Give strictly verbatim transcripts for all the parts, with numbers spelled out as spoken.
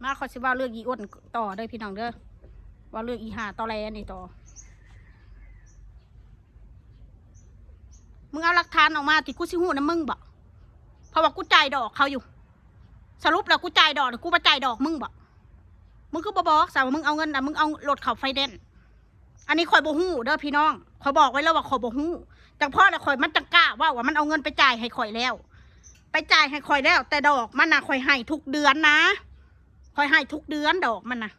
มา ข้อยสิเว้าเรื่องอีอ้นต่อเด้อพี่น้องเด้อ เว้าเรื่องอีห่าตอแหลนี่ต่อ มึงเอาหลักฐานออกมาติ กูสิฮู้นำมึงบ่ เพราะว่ากูจ่ายดอกเขาอยู่ สรุปแล้วกูจ่ายดอกหรือกูบ่จ่ายดอกมึงบ่ มึงคือบ่บอกซะว่ามึงเอาเงิน อ่ะ มึงเอารถเข้าไฟแนนซ์ อันนี้ข้อยบ่ฮู้เด้อพี่น้อง ข้อยบอกไว้แล้วว่าข้อยบ่ฮู้ จั่งพ้อแล้วข้อย มันจั่งกล้าเว้าว่ามันเอาเงินไปจ่ายให้ข้อยแล้ว ไปจ่ายให้ข้อยแล้ว แต่ดอกมันน่ะข้อยให้ทุกเดือนนะ ข้อยให้ทุกเดือนดอกมันน่ะ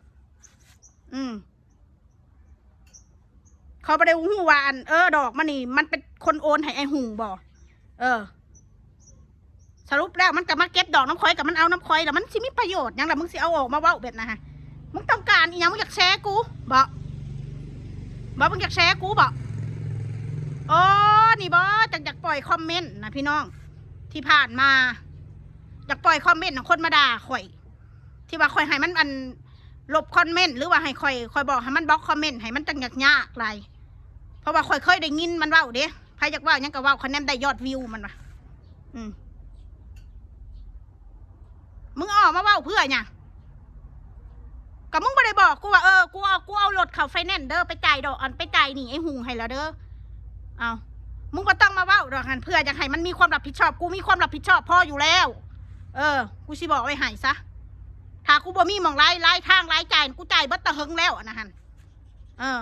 อืม ข้อยบ่ได้ฮู้ว่าอัน เออ ดอกมันนี่ มันเป็นคนโอนให้ไอ้หุงบ่ เออ สรุปแล้วมันก็มาเก็บดอกนำข้อย ก็มันเอานำข้อย แล้วมันสิมีประโยชน์หยังล่ะ มึงสิเอาออกมาเว้าแบบนั้นฮะ มึงต้องการอีหยัง มึงอยากแชร์กูบ่ บ่ มึงอยากแชร์กูบ่ โอ้ นี่บ่ จั่งอยากปล่อยคอมเมนต์นะพี่น้อง ที่ผ่านมา อยากปล่อยคอมเมนต์ของคนมาด่าข้อย ที่ว่าข้อยให้มันอัน ลบคอมเมนต์ หรือว่าให้ข้อย ข้อยบอกให้มันบล็อกคอมเมนต์ ให้มันจั่งยากๆหลาย เพราะว่าข้อยเคยได้ยินมันเว้าเด้ ไผอยากเว้าหยังก็เว้า คะแนนได้ยอดวิวมันว่า อืม มึงออกมาเว้าเพื่อหยัง ก็มึงบ่ได้บอกกูว่า เออ กูเอา กูเอารถเข้าไฟแนนซ์เด้อ ไปจ่ายดอก อัน ไปจ่ายหนี้ไอ้หุงให้แล้วเด้อ เอา มึงบ่ต้องมาเว้าดอกหั่น เพื่ออยากให้มันมีความรับผิดชอบ กูมีความรับผิดชอบพออยู่แล้ว เออ กูสิบอกไว้ให้ซะ ถ้ากูบ่มีหม่องราย รายทางรายจ่าย กูจ่ายเบิดตะเหิงแล้วอันนั้นหั่น เออ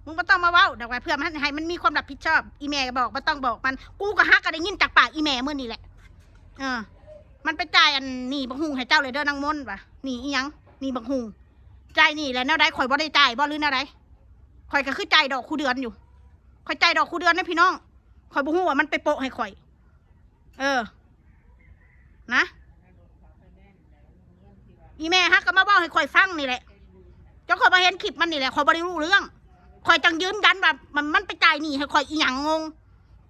มึงบ่ต้องมาเว้าดอกว่า เพื่อมันให้มันมีความรับผิดชอบ อีแม่ก็บอกบ่ต้องบอกมัน กูก็ฮักก็ได้ยินจากปากอีแม่มื้อนี่แหละ เออ มันไปจ่ายอันหนี้บักฮุ่งให้เจ้าเลยเด้อนางมนต์ว่ะ หนี้อีหยัง หนี้บักฮุ่ง จ่ายหนี้แล้วแนวใด ข้อยบ่ได้จ่ายบ่หรือแนวใด ข้อยก็คือจ่ายดอกคู่เดือนอยู่ ข้อยจ่ายดอกคู่เดือนนะพี่น้อง ข้อยบ่ฮู้ว่ามันไปโปะให้ข้อย เออ นะ อีแม่ฮักก็มาเว้าให้ข้อยฟังนี่แหละ เจ้าข้อยมาเห็นคลิปมันนี่แหละ ข้อยบ่ได้รู้เรื่อง ข้อยจั่งยืนยันว่ามัน มันไปจ่ายหนี้ให้ข้อยอีหยัง งง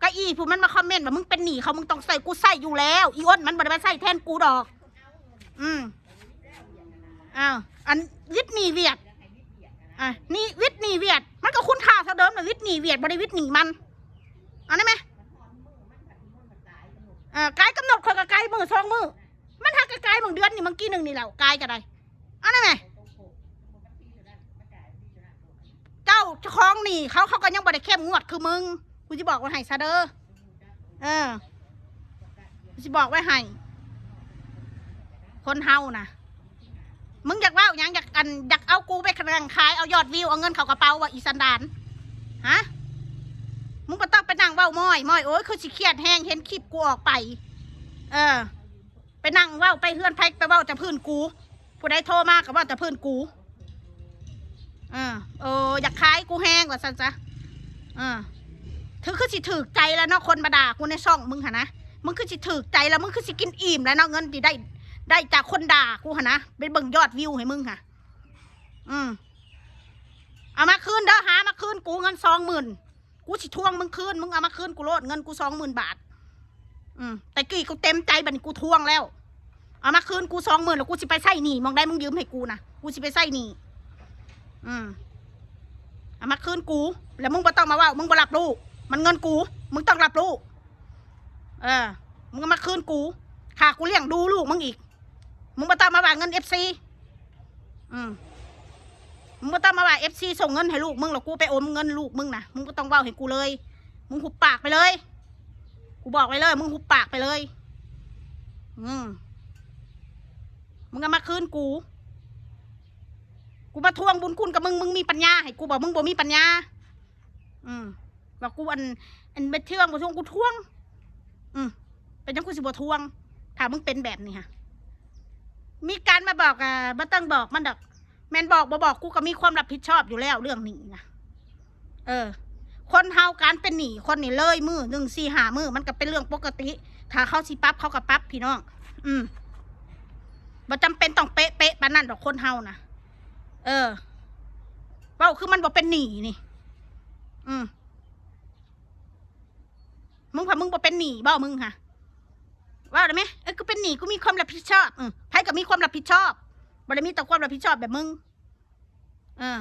ก็อีผู้มันมาคอมเมนต์ว่ามึงเป็นหนี้เขา มึงต้องใส่ กูใส่อยู่แล้ว อีอ้นมันบ่ได้มาใส่แทนกูดอก อืม อ้าว อันวิทย์หนี้เวียด อ่ะ นี่วิทย์หนี้เวียด มันก็คุณค่าเท่าเดิมน่ะ วิทย์หนี้เวียด บ่ได้วิทย์หนี้มัน อันนั้นไหม เอ่อ กายกำหนด ข้อยก็กายมื้อสองมื้อ มันหักก็กายบางเดือนนี่ บางกี้หนึ่งนี่แหละ กายก็ได้ อันนั้นไหม เจ้าของหนี้เขา เขาก็ยังบ่ได้เข้มงวดคือมึง กูสิบอกไว้ให้ซะเด้อ เออ กูสิบอกไว้ให้ คนเฮานะ มึงอยากเว้าหยัง อยากอัน อยากเอากูไปขาย เอายอดวิว เอาเงินเข้ากระเป๋าว่ะ อีสันดาน ฮะ มึงบ่ต้องไปนั่งเว้าม้อยม้อย โอ้ย คือสิเครียดแฮง เห็นคลิปกูออกไป เออ ไปนั่งเว้าไปเฮือนไผ ไปเว้าแต่พื้นกู ผู้ใดโทรมาก็เว้าแต่พื้นกู เออ เออ อยากขายกูแฮงว่าซั่นซะ เออ ถือคือสิถืกใจแล้วเนาะ คนมาด่ากูในช่องมึงหั่นนะ มึงคือสิถืกใจแล้ว มึงคือสิกินอิ่มแล้วเนาะ เงินที่ได้ ได้จากคนด่ากูหั่นนะ ไปเบิ่งยอดวิวให้มึงค่ะ อืม เอามาคืนเด้อ หามาคืนกูเงินสองหมื่น กูสิทวงมึงคืน มึงเอามาคืนกูโลด เงินกูสองหมื่นบาท อืม แต่กี้กูเต็มใจ บัดนี้กูทวงแล้ว เอามาคืนกูสองหมื่น แล้วกูสิไปใช้หนี้หม่องใดมึงยืมให้กูนะ กูสิไปใช้หนี้ อืม เอามาคืนกู แล้วมึงบ่ต้องมาเว้า มึงบ่รับรู้ มันเงินกู มึงต้องรับรู้ เออ มึงเอามาคืนกู ค่ากูเลี้ยงดูลูกมึงอีก มึงบ่ต้องมาว่าเงินเอฟซี อืม มึงบ่ต้องมาว่าเอฟซีส่งเงินให้ลูกมึง แล้วกูไปอมเงินลูกมึงนะ มึงบ่ต้องเว้าให้กูเลย มึงหุบปากไปเลย กูบอกไว้เลย มึงหุบปากไปเลย อืม มึงเอามาคืนกู กูมาทวงบุญคุณกับมึง มึงมีปัญญาให้กูบ่ มึงบ่มีปัญญา อืม ว่ากูอัน อันไปเทื่องบ่ทวง กูทวง อืม เป็นหยังกูสิบ่ทวง ถ้ามึงเป็นแบบนี้ฮะ มีการมาบอก อ่า บ่ต้องบอกมันดอก แม่นบอกบ่บอก กูก็มีความรับผิดชอบอยู่แล้วเรื่องนี้นะ เออ คนเฮาการเป็นหนี้คนนี่เลยมื้อหนึ่งสี่ห้ามื้อ มันก็เป็นเรื่องปกติ ถ้าเขาสิปรับเขาก็ปรับพี่น้อง อืม บ่จำเป็นต้องเป๊ะๆปานนั้นดอกคนเฮานะ เออ เว้าคือมันบ่เป็นหนี้นี่ อืม มึงพะ มึงบ่เป็นหนี้บ่มึงฮะ เว้าได้ไหม เอ้ย กูเป็นหนี้ กูมีความรับผิดชอบ อืม ไผก็มีความรับผิดชอบ บ่ได้มีแต่ความรับผิดชอบแบบมึง เออ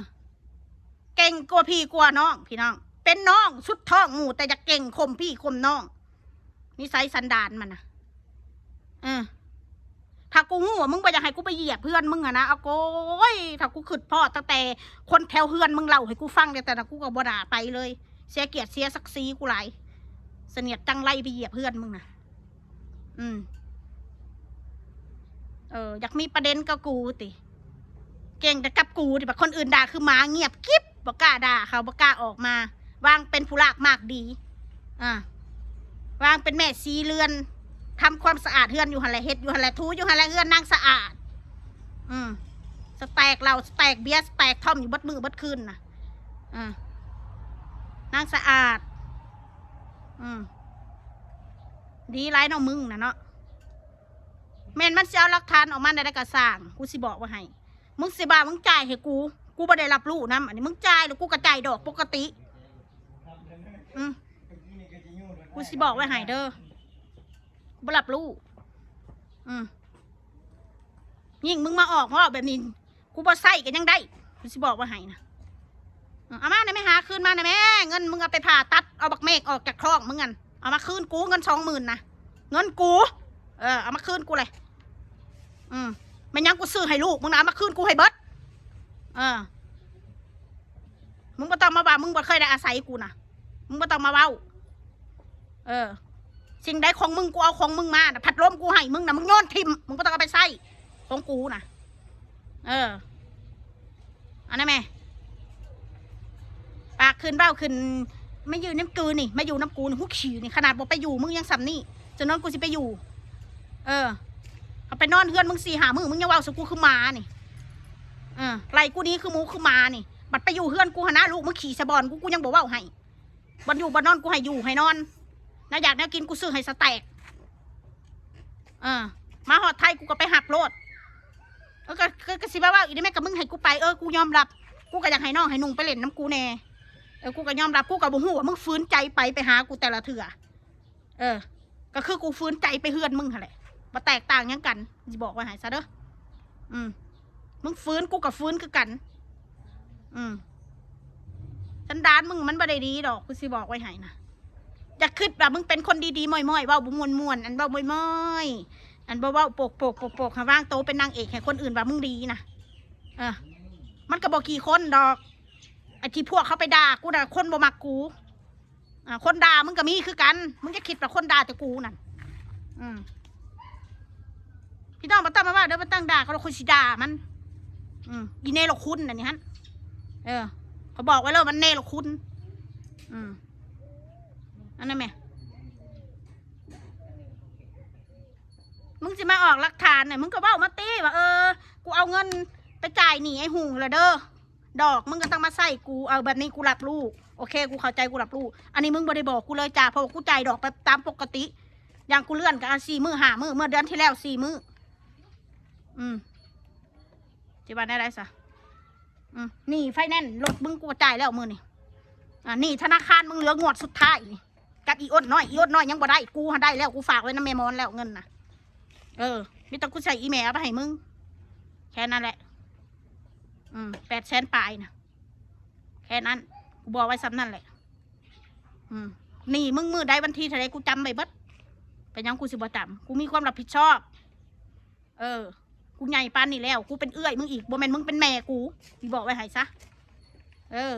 เก่งกว่าพี่กว่าน้อง พี่น้อง เป็นน้องสุดท้องหมู่ แต่อยากเก่งข่มพี่ข่มน้อง นิสัยสันดานมันนะ เออ ถ้า กูฮู้ว่ามึงบ่อยากให้กูไปเหยียบเฮือนมึงอะนะ เอาโก้ย ถ้ากูคิดพ้อตั้งแต่คนแถวเฮือนมึงเล่าให้กูฟังเนี่ย แต่นะกูก็บ่ด่าไปเลย เสียเกียรติเสียศักดิ์ศรีกูหลาย เสนียดจังไรไปเหยียบเฮือนมึงนะ อืม เออ อยากมีประเด็นกับกูติ เก่งแต่กับกูติ บัดคนอื่นด่าคือหมาเงียบกริบ บ่กล้าด่าเขา บ่กล้าออกมา วางเป็นผู้ลากมากดี อ่า วางเป็นแม่สีเรือน ทำความสะอาดเฮือนอยู่หั่นแหละ เฮ็ดอยู่หั่นแหละ ถูอยู่หั่นแหละ เฮือนนางสะอาด อืม สแต็กเหล้า สแต็กเบียร์ สแต็กท่อมอยู่เบิดมื้อเบิดคืนน่ะ อ่า นางสะอาด อืม ดีหลายเนาะมึงน่ะเนาะ แม่นมันสิเอาหลักฐานออกมาได้ก็ซ่าง กูสิบอกว่าให้ มึงสิว่ามึงจ่ายให้กู กูบ่ได้รับรู้นำ อันนี้มึงจ่ายแล้วกูก็จ่ายดอกปกติ อืม กูสิบอกไว้ให้เด้อ บ่รับรู้ อืม ยิ่งมึงมาออกเว้าแบบนี้ กูบ่ใส่ก็ยังได้ กูสิบอกไว้ให้นะ อืม เอามานะแม่ หาคืนมานะแม่ เงินมึงเอาไปผ่าตัด เอาบักเมกออกจากท้องมึงอัน เอามาคืนกู เงินสองหมื่นนะ เงินกู เออ เอามาคืนกูเลย อืม แม่นหยังกูซื้อให้ลูกมึงนะ เอามาคืนกูให้เบิด เออ มึงบ่ต้องมาว่ามึงบ่เคยได้อาศัยกูนะ มึงบ่ต้องมาเว้า เออ สิ่งใดของมึงกูเอาของมึงมานะ พัดลมกูให้มึงนะ มึงโยนถิ่ม มึงบ่ต้องเอาไปใส่ ของกูนะ เออ อันนั้นแม่ ปากขึ้นเบ้าขึ้น มาอยู่น้ำกูนี่ มาอยู่น้ำกูนี่ หุกขี้นี่ ขนาดบ่ไปอยู่มึงยังส่ำนี่ จนนั้นกูสิไปอยู่ เออ เอาไปนอนเฮือนมึงสี่ห้ามื้อ มึงยังเว้าใส่กูคือหมานี่ เออ ไล่กูหนีคือหมูคือหมานี่ บัดไปอยู่เฮือนกูหั่นนะ ลูกมึงขี้ใส่บ่อนกู กูยังบ่เว้าให้ บ่อนอยู่บ่อนนอนกูให้อยู่ให้นอน แนวอยากแนวกินกูซื้อให้สแต็ก เออ มาฮอดไทยกูก็ไปหักโลด เออ ก็ ก็ ก็สิมาเว้าอีกได้ไหม กับมึงให้กูไป เออ กูยอมรับ กูก็อยากให้น้องให้นุ่งไปเล่นนำกูแน่ เออ กูก็ยอมรับ กูก็บ่ฮู้ว่ามึงฝืนใจไป ไปหากูแต่ละเทื่อ เออ ก็คือกูฝืนใจไปเฮือนมึงหั่นแหละ บ่แตกต่างหยังกัน สิบอกไว้ให้ซะเด้อ อืม มึงฝืน กูก็ฝืนคือกัน อืม สันดานมึงมันบ่ได้ดีดอก กูสิบอกไว้ให้นะ อย่าคิดว่ามึงเป็นคนดีๆ ม่อยๆ เว้าบ่ม่วนๆ อันเว้าม่อยๆ อันบ่เว้าโปกๆ โปกๆ หาวางโตเป็นนางเอกให้คนอื่นว่ามึงดีนะ เออ มันก็บ่กี่คนดอก ไอ้ที่พวกเขาไปด่ากูน่ะ คนบ่มักกู อ่า คนด่ามึงก็มีคือกัน มึงจะคิดว่าคนด่าแต่กูนั่น อืม พี่น้องบ่ต้องมาว่าเด้อ บ่ต้องด่าเขาหรอก คนสิด่ามัน อืม อีเนรคุณอันนี้หั่น เออ เขาบอกไว้แล้วมันเนรคุณ อืม อันนั้นแหม มึงสิมาออกหลักฐานเนี่ย มึงก็เว้ามาติว่า เออ กูเอาเงินไปจ่ายหนี้ไอ้หุงแล้วเด้อ ดอกมึงก็ต้องมาใส่กู เออ แบบนี้กูรับรู้ โอเค กูเข้าใจ กูรับรู้ อันนี้มึงบ่ได้บอกกูเลยจ้า เพราะว่ากูจ่ายดอกไปตามปกติ อย่างกูเลื่อนก็ อ่ะ สี่มื้อ ห้ามื้อ เมื่อเดือนที่แล้ว สี่มื้อ อืม สิว่าแนวใดซะ อืม หนี้ไฟแนนซ์รถมึงกูจ่ายแล้วมื้อนี้ อ่า หนี้ธนาคารมึงเหลืองวดสุดท้ายนี่ กับอีอ้นน้อย อีอ้นน้อยยังบ่ได้ กูหาได้แล้ว กูฝากไว้นำแม่มอนแล้วเงินน่ะ เออ มีแต่กูใส่อีแม่เอาไปให้มึง แค่นั้นแหละ อืม แปดแสนปลายน่ะ แค่นั้น กูบอกไว้ส่ำนั่นแหละ อืม หนี้มึงมื้อใดวันที่เท่าใดกูจำไว้เบิด เป็นหยังกูสิบ่จำ กูมีความรับผิดชอบ เออ กูใหญ่ปานนี้แล้ว กูเป็นเอื้อยมึงอีก บ่แม่นมึงเป็นแม่กู สิบอกไว้ให้ซะ เออ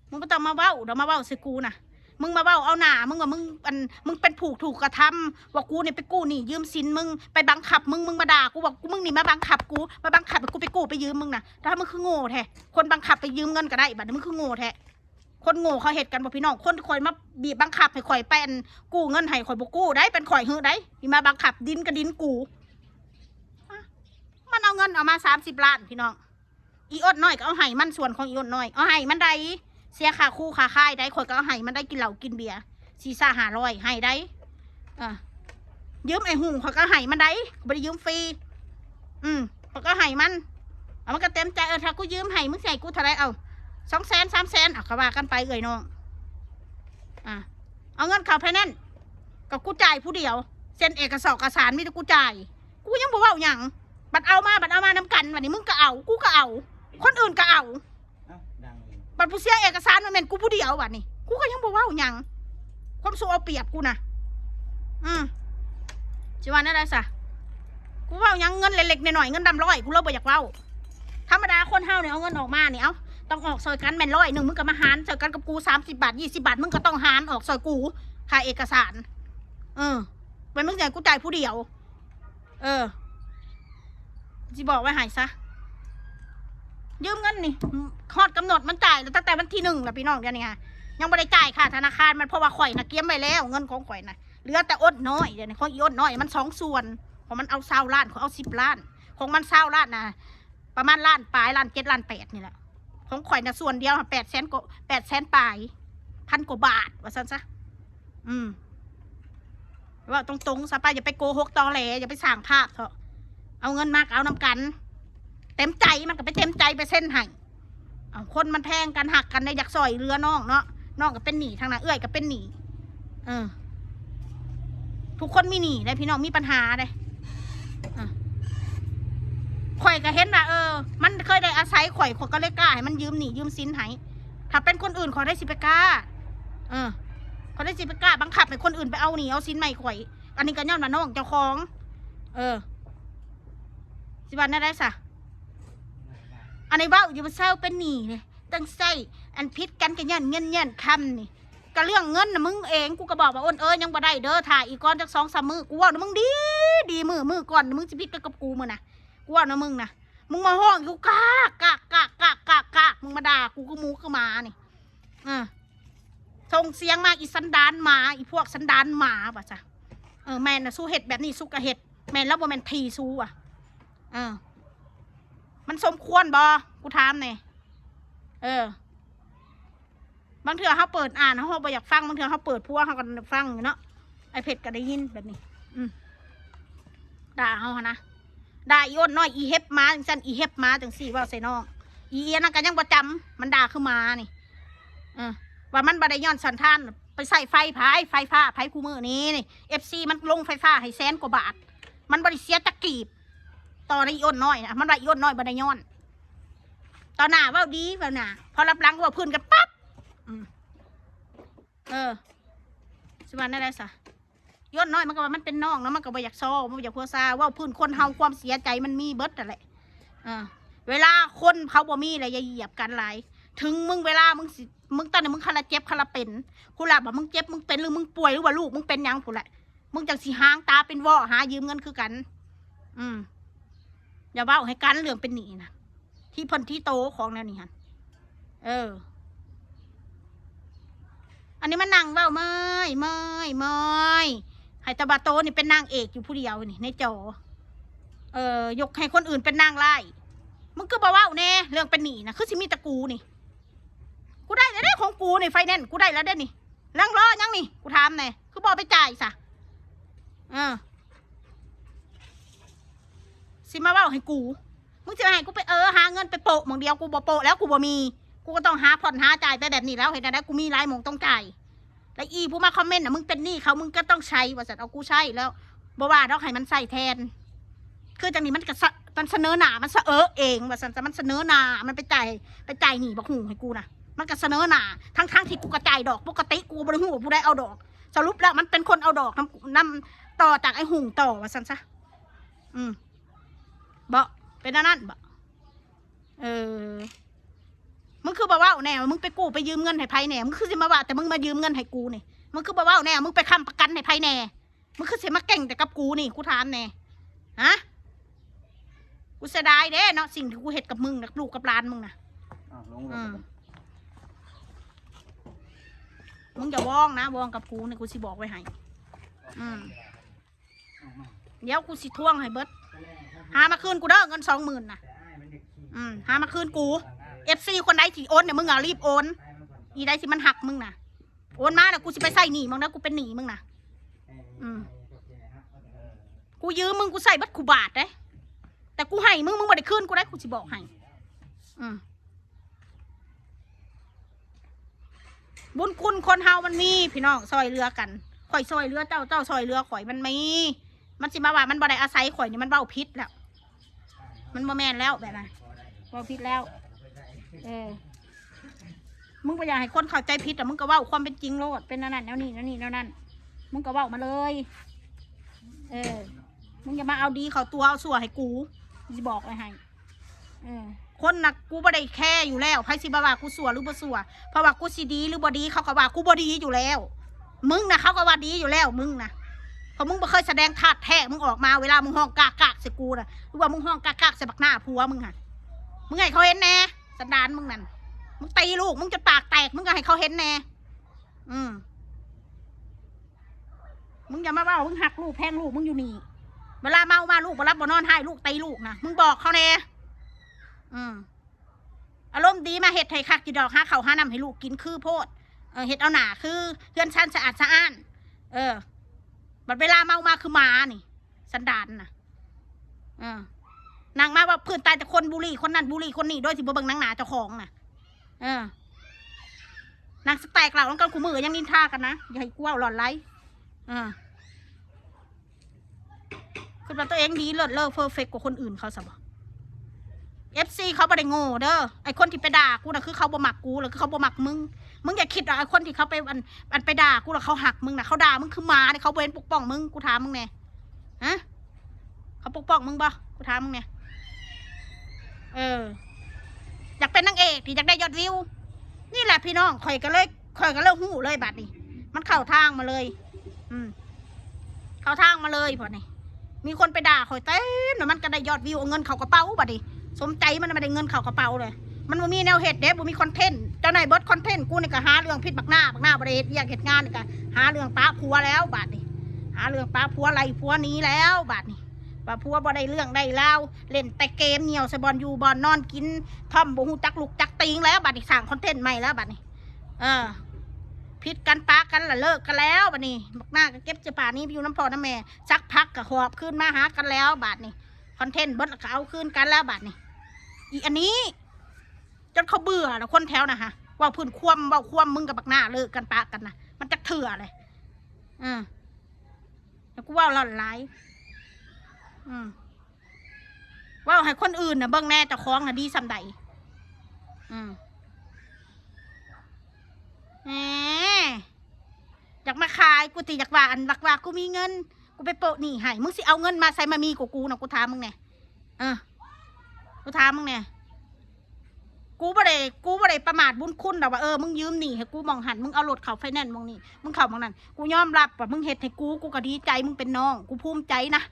มึงบ่ต้องมาเว้าดอก มาเว้าใส่กูน่ะ มึงมาเว้าเอาหน้า มึงว่ามึง อัน มึงเป็นผู้ถูกกระทำ ว่ากูนี่ไปกู้หนี้ยืมสินมึง ไปบังคับมึง มึงมาด่ากู ว่ากู มึงนี่มาบังคับกู มาบังคับให้กูไปกู้ไปยืมมึงน่ะ ถ้ามึงคือโง่แท้ คนบังคับไปยืมเงินก็ได้ บัดนี้มึงคือโง่แท้ คนโง่เขาเฮ็ดกันบ่พี่น้อง คนข่อยมาบีบบังคับให้ข่อยไป อัน กู้เงินให้ ข่อยบ่กู้ได้ เป็นข่อยหื้อได้ สิมาบังคับ ดินก็ดินกู มันเอาเงินเอามาสามสิบล้านพี่น้อง อีอ้นน้อยก็เอาให้มัน ส่วนของอีอ้นน้อย เอาให้มันได้ เสียค่าคู่ค่าค่ายได้ ข่อยก็เอาให้มันได้ กินเหล้ากินเบียร์ สี่ซาห้าร้อย ให้ได้ เออ ยืมไอ้หุงข่อยก็ให้มันได้ บ่ได้ยืมฟรี อืม ข่อยก็ให้มัน เอา มันก็เต็มใจ เออ ถ้ากูยืมให้ มึงสิให้กูเท่าใด เอา สองแสน สามแสน เอา ก็ว่ากันไปเอื้อยน้อง อ่ะ เอาเงินเข้าไฟแนนซ์ ก็กูจ่ายผู้เดียว เซ็นเอกสาร เอกสารมีแต่กูจ่าย กูยังบ่เว้าหยัง บัดเอามา บัดเอามานำกัน บัดนี้มึงก็เอา กูก็เอา คนอื่นก็เอา เอ้า ดังเลย บัดผู้เสียเอกสารมันแม่นกูผู้เดียวบัดนี้ กูก็ยังบ่เว้าหยัง ความสุขเอาเปรียบกูน่ะ อืม สิว่าแนวใดซะ กูเว้าหยังเงินเล็กๆน้อยๆ เงินดำร้อย กูเลยบ่อยากเว้า ธรรมดาคนเฮาเนี่ยเอาเงินออกมาเนี่ย เอาต้องออกซอยกันแม่นร้อยหนึ่ง มึงก็มาหารซอยกันกับกู สามสิบบาท ยี่สิบบาท มึงก็ต้องหารออกซอยกู ค่าเอกสาร เออ เป็นมึงจ่าย กูจ่ายผู้เดียว เออ สิบอกไว้ให้ซะ ยืมเงินนี่ ฮอดกำหนดมันจ่ายแล้วตั้งแต่วันที่หนึ่งแล้วพี่น้อง เดี๋ยวนี้ฮะ ยังบ่ได้จ่ายค่าธนาคารมัน เพราะว่าข่อยนะเตรียมไว้แล้ว เงินของข่อยนะเหลือแต่อ้นน้อย เดี๋ยวนี้ของอีอ้นน้อยมันสองส่วน เพราะมันเอาซาวล้าน ของเอาสิบล้าน ของมันซาวล้านนะ ประมาณล้านปลาย ล้านเจ็ด ล้านแปดนี่แหละ ของข่อยนะส่วนเดียวแปดแสนกว่า แปดแสนปลาย พันกว่าบาท ว่าซั่นซะ อืม เว้าตรงๆซะไป อย่าไปโกหกตอแหล อย่าไปสร้างภาพเถาะ เอาเงินมาก็เอานำกัน เต็มใจมันก็ไปเต็มใจไปเซ็นให้ เอาคนมันแพงกันฮักกันได้อยากซอยเหลือน้องเนาะ น้องก็เป็นหนี้ทางนั้น เอื้อยก็เป็นหนี้ เออ ทุกคนมีหนี้ได้พี่น้อง มีปัญหาได้ เออ ข่อยก็เห็นว่า เออ มันเคยได้อาศัยข่อย ข่อยก็เลยกล้าให้มันยืมหนี้ยืมสินให้ ถ้าเป็นคนอื่นข่อยได้สิไปกล้า เออ ข่อยได้สิไปกล้าบังคับให้คนอื่นไปเอาหนี้เอาสินมาให้ข่อย อันนี้ก็ย้อนว่าน้องเจ้าของ เออ สิว่าแนวใดซะ อันนี้เว้าอยู่ว่าเซาเป็นหนี้นี่ ต้องใช้ อันผิดกันก็ย้อนเงินย้อนคำนี่ ก็เรื่องเงินน่ะมึงเอง กูก็บอกว่าอ้นเอ้ยยังบ่ได้เด้อ ถ่าอีกก่อนจักสองสามมื้อ กูเว้านำมึงดี ดี มื้อ มื้อก่อนน่ะมึงสิผิดกับกูมื้อนะ กูเว้านำมึงนะ มึงมาฮ้องกูกาก กาก กาก กาก กาก กาก มึงมาด่ากูคือหมูคือหมานี่ เออ ส่งเสียงมาอีสันดานหมา อีพวกสันดานหมา ว่าซะ เออ แม่นน่ะ สู้เฮ็ดแบบนี้ สู้ก็เฮ็ด แม่นแล้วบ่แม่นทีสู้อะ เออ มันสมควรบ่ กูถามแหน่ เออ บางเทื่อเฮาเปิดอ่าน เฮาบ่อยากฟัง บางเทื่อเฮาเปิดพัวเฮาก็ฟังอยู่เนาะ ไอ้เพชรก็ได้ยินแบบนี้ อืม ด่าเฮาหั้นนะ ด่าอีอ้นน้อย อีเห็บหมาจังซั่น อีเห็บหมาจังซี่ เว้าใส่น้อง อีเอียนั่นก็ยังบ่จำ มันด่าคือหมานี่ เออ ว่ามันบ่ได้ย้อนสันดาน ไปใส่ไฟไผ ไฟฟ้าไผ คู่มื้อนี้นี่ เอฟซี มันลงไฟฟ้าให้แสนกว่าบาท มันบ่ได้เสียจักกีบ ต่อในอีอ้นน้อยนะ มันว่าอีอ้นน้อยบ่ได้ย้อน ต่อหน้าเว้าดีเว้าหน้า พอรับหลังเว้าพื้นกันปั๊บ อืม เออ สิว่าแนวใดซะ อีอ้นน้อยมันก็ว่ามันเป็นน้องเนาะ มันก็บ่อยากซ้อ มันบ่อยากหัวซา เว้าพื้นคนเฮาความเสียใจมันมีเบิดนั่นแหละ เออ เวลาคนเขาบ่มีแล้วอย่าเหยียบกันหลาย ถึงมึงเวลามึงสิ มึงตอนนี้มึงคันละเจ็บคันละเป็น กูละว่ามึงเจ็บมึงเป็นหรือมึงป่วยหรือว่าลูกมึงเป็นหยังพู้นแหละ มึงจังสิหางตาเป็นวอหายืมเงินคือกัน อืม อย่าเว้าให้กันเรื่องเป็นหนี้นะ ที่เพิ่นที่โตของแนวนี้หั่น เออ อันนี้มานั่งเว้าเมยเมยเมย ให้ตาบาโตนี่เป็นนางเอกอยู่ผู้เดียวนี่ในจอ เออ ยกให้คนอื่นเป็นนางร้าย มึงคือบ่เว้าแน่เรื่องเป็นหนี้นะ คือสิมีแต่กูนี่ กูได้แล้วเด้ของกูนี่ ไฟแนนซ์กูได้แล้วเด้นี่ นั่งรอหยังนี่ กูถามแน่ คือบ่ไปจ่ายซะ เออ สิมาเว้าให้กู มึงสิมาให้กูไป เออ หาเงินไปโปะหม่องเดียว กูบ่โปะแล้ว กูบ่มี กูก็ต้องหาผ่อนหาจ่ายไปแบบนี้แล้ว เฮ็ดจั่งใด๋ กูมีหลายหม่องต้องจ่าย แล้วอีผู้มาคอมเมนต์น่ะ มึงเป็นหนี้เขา มึงก็ต้องใช้ ว่าซั่น เอากูใช้แล้ว บ่ว่าดอก ให้มันใช้แทน คือจั่งนี้มันก็สะ มันเสนอหน้า มันสะเออเอง ว่าซั่น แต่มันเสนอหน้า มันไปจ่าย ไปจ่ายหนี้บักฮู้ให้กูนะ มันก็เสนอหน้า ทั้งๆที่กูก็จ่ายดอกปกติ กูบ่ได้ฮู้ว่าผู้ใดเอาดอก สรุปแล้วมันเป็นคนเอาดอกนำ นำต่อจากไอ้ฮู้ต่อ ว่าซั่นซะ อืม บ่ เป็นอันนั้นบ่ เออ มึงคือบ่เว้าแน่ว่ามึงไปกู้ไปยืมเงินให้ไผแน่ มึงคือสิมาว่าแต่มึงมายืมเงินให้กูนี่ มึงคือบ่เว้าแน่ว่ามึงไปค้ำประกันให้ไผแน่ มึงคือสิมาเก่งแต่กับกูนี่ กูถามแน่ ฮะ กูเสียดายเด้เนาะ สิ่งที่กูเฮ็ดกับมึง กับลูกกับหลานมึงนะ อ้าว ลงรถ อืม ไปก่อน มึงอย่าวองนะ วองกับกูนี่ กูสิบอกไว้ให้ อืม เดี๋ยวกูสิทวงให้เบิด หามาคืนกูเด้อ เงินสองหมื่นน่ะ อืม หามาคืนกู เอฟซี คนใดที่โอนเนี่ย มึงอ่ะรีบโอน อีใดที่มันหักมึงน่ะ โอนมาแล้วกูสิไปใส่หนี้มึงนะ กูเป็นหนี้มึงน่ะ อืม กูยืมมึง กูใส่เบิดคู่บาทเด้ แต่กูให้มึง มึงบ่ได้คืนกูได้ กูสิบอกให้ อืม บุญคุณคนเฮามันมี พี่น้อง ซอยเหลือกัน ข่อยซอยเหลือเจ้า เจ้าซอยเหลือข่อย มันมี มันสิมาว่ามันบ่ได้อาศัยข่อยนี่ มันเว้าผิดแล้ว มันบ่แม่นแล้วแบบนั้น เว้าผิดแล้ว เออ มึงบ่อยากให้คนเข้าใจผิดอะ มึงก็เว้าความเป็นจริงโลด เป็นแนวนั้นแนวนี้แนวนี้แนวนั้น มึงก็เว้ามาเลย เออ มึงอย่ามาเอาดีเข้าตัวเอาชั่วให้กู สิบอกไว้ให้ เออ คนน่ะกูบ่ได้แคร์อยู่แล้ว ไผสิมาว่ากูชั่วหรือบ่ชั่ว เพราะว่ากูสิดีหรือบ่ดี เขาก็ว่ากูบ่ดีอยู่แล้ว มึงน่ะเขาก็ว่าดีอยู่แล้ว มึงน่ะ เพราะมึงบ่เคยแสดงธาตุแท้มึงออกมา เวลามึงฮ้องกากๆใส่กูน่ะ หรือว่ามึงฮ้องกากๆใส่บักหน้าผัวมึงหั่น มึงให้เขาเห็นแน่ สันดานมึงนั่น มึงตีลูก มึงจนปากแตก มึงก็ให้เขาเห็นแน่ อืม มึงอย่ามาเว้า มึงฮักลูกแพงลูก มึงอยู่นี่ เวลาเมามาลูกบ่หลับบ่นอน ไห้ลูกตีลูกน่ะ มึงบอกเขาแน่ อืม อารมณ์ดีมาเฮ็ดให้คักอยู่ดอก หาข้าวหาน้ำให้ลูกกินคือโพด เออ เฮ็ดเอาหน้าคือเฮือนชานสะอาดสะอ้าน เออ บัดเวลาเมามาคือหมานี่ สันดานน่ะ เออ นางมาว่าพื้นตายแต่คนบูลลี่คนนั้นบูลลี่คนนี้ โดยที่บ่เบิ่งหนังหน้าเจ้าของน่ะ เออ นางสแต็กเหล่านำกันคู่มื้อยังนินทากันนะ อย่าให้กูเว้าหล่อนหลาย เออ คิดว่าตัวเองดีเลิศเลอเพอร์เฟกต์กว่าคนอื่นเขาซะบ่ เอฟซี เขาบ่ได้โง่เด้อ ไอ้คนที่ไปด่ากูน่ะคือเขาบ่มักกู แล้วคือเขาบ่มักมึง มึงอย่าคิดว่าไอ้คนที่เขาไปอัน อันไปด่ากูแล้วเขาฮักมึงน่ะ เขาด่ามึงคือหมาเนี่ย เขาบ่เห็นปกป้องมึง กูถามมึงแน่ ฮะ เขาปกป้องมึงบ่ กูถามมึงแน่ เออ อยากเป็นนางเอกติ อยากได้ยอดวิว นี่แหละพี่น้อง ข่อยก็เลย ข่อยก็เลยฮู้เลยบัดนี้ มันเข้าทางมาเลย อืม เข้าทางมาเลยบัดนี้ มีคนไปด่าข่อยเต็ม แล้วมันก็ได้ยอดวิว เอาเงินเข้ากระเป๋าบัดนี้ สมใจมันน่ะ มันได้เงินเข้ากระเป๋าเลย มันบ่มีแนวเฮ็ดเด้ บ่มีคอนเทนต์ เจ้านายเบิดคอนเทนต์ กูนี่ก็หาเรื่องผิดบักหน้า บักหน้าบ่ได้เฮ็ดเวียกเฮ็ดงานนี่ก็หาเรื่องปะผัวแล้วบัดนี้ หาเรื่องปะผัวไล่ผัวหนีแล้วบัดนี้ ว่าผัวบ่ได้เรื่องได้ราว เล่นแต่เกม เหนี่ยวใส่บ่อนอยู่บ่อนนอน กินท่อมบ่ฮู้จักลูกจักตีงแล้วบัดนี้ สร้างคอนเทนต์ใหม่แล้วบัดนี้ เออ ผิดกันปะกันละ เลิกกันแล้วบัดนี้ บักหน้าก็เก็บเสื้อผ้าหนีไปอยู่นำพ่อนำแม่ สักพักก็หอบคืนมาหากันแล้วบัดนี้ คอนเทนต์เบิดแล้วก็เอาคืนกันแล้วบัดนี้ อีอันนี้ จนเขาเบื่อแล้วคนแถวน่ะฮะ เว้าพื้นความ เว้าความมึงกับบักหน้าเลิกกันปะกันน่ะ มันจักเทื่อเลย อืม แล้วกูเว้าหล่อนหลาย อืม เว้าให้คนอื่นน่ะเบิ่งแน่ เจ้าของน่ะดีส่ำใด อืม แหม อยากมาขายกูติ อยากว่าอัน อยากว่ากูมีเงิน กูไปโปะหนี้ให้ มึงสิเอาเงินมาใสมามีกว่ากูน่ะ กูถามมึงแน่ เออ กูถามมึงแน่ กูบ่ได้ กูบ่ได้ประมาทบุญคุณดอกว่า เออ มึงยืมหนี้ให้กูหม่องหั่น มึงเอารถเข้าไฟแนนซ์หม่องนี้ มึงเข้าหม่องนั้น กูยอมรับว่ามึงเฮ็ดให้กู กูก็ดีใจ มึงเป็นน้อง กูภูมิใจนะ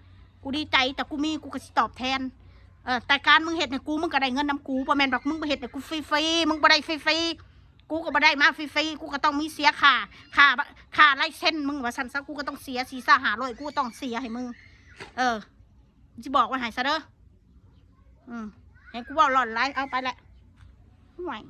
กูดีใจ แต่กูมี กูก็สิตอบแทน เออ แต่การมึงเฮ็ดให้กู มึงก็ได้เงินนำกู บ่แม่นดอก มึงบ่เฮ็ดให้กูฟรีๆ มึงบ่ได้ฟรีๆ กูก็บ่ได้มาฟรีๆ กูก็ต้องมีเสียค่า ค่า ค่าลายเซ็นมึงว่าซั่นซะ กูก็ต้องเสียสี่ห้าร้อย กูก็ต้องเสียให้มึง เออ สิบอกไว้ให้ซะเด้อ อืม ให้กูเว้าหล่อนหลาย เอาไปละ ห่วย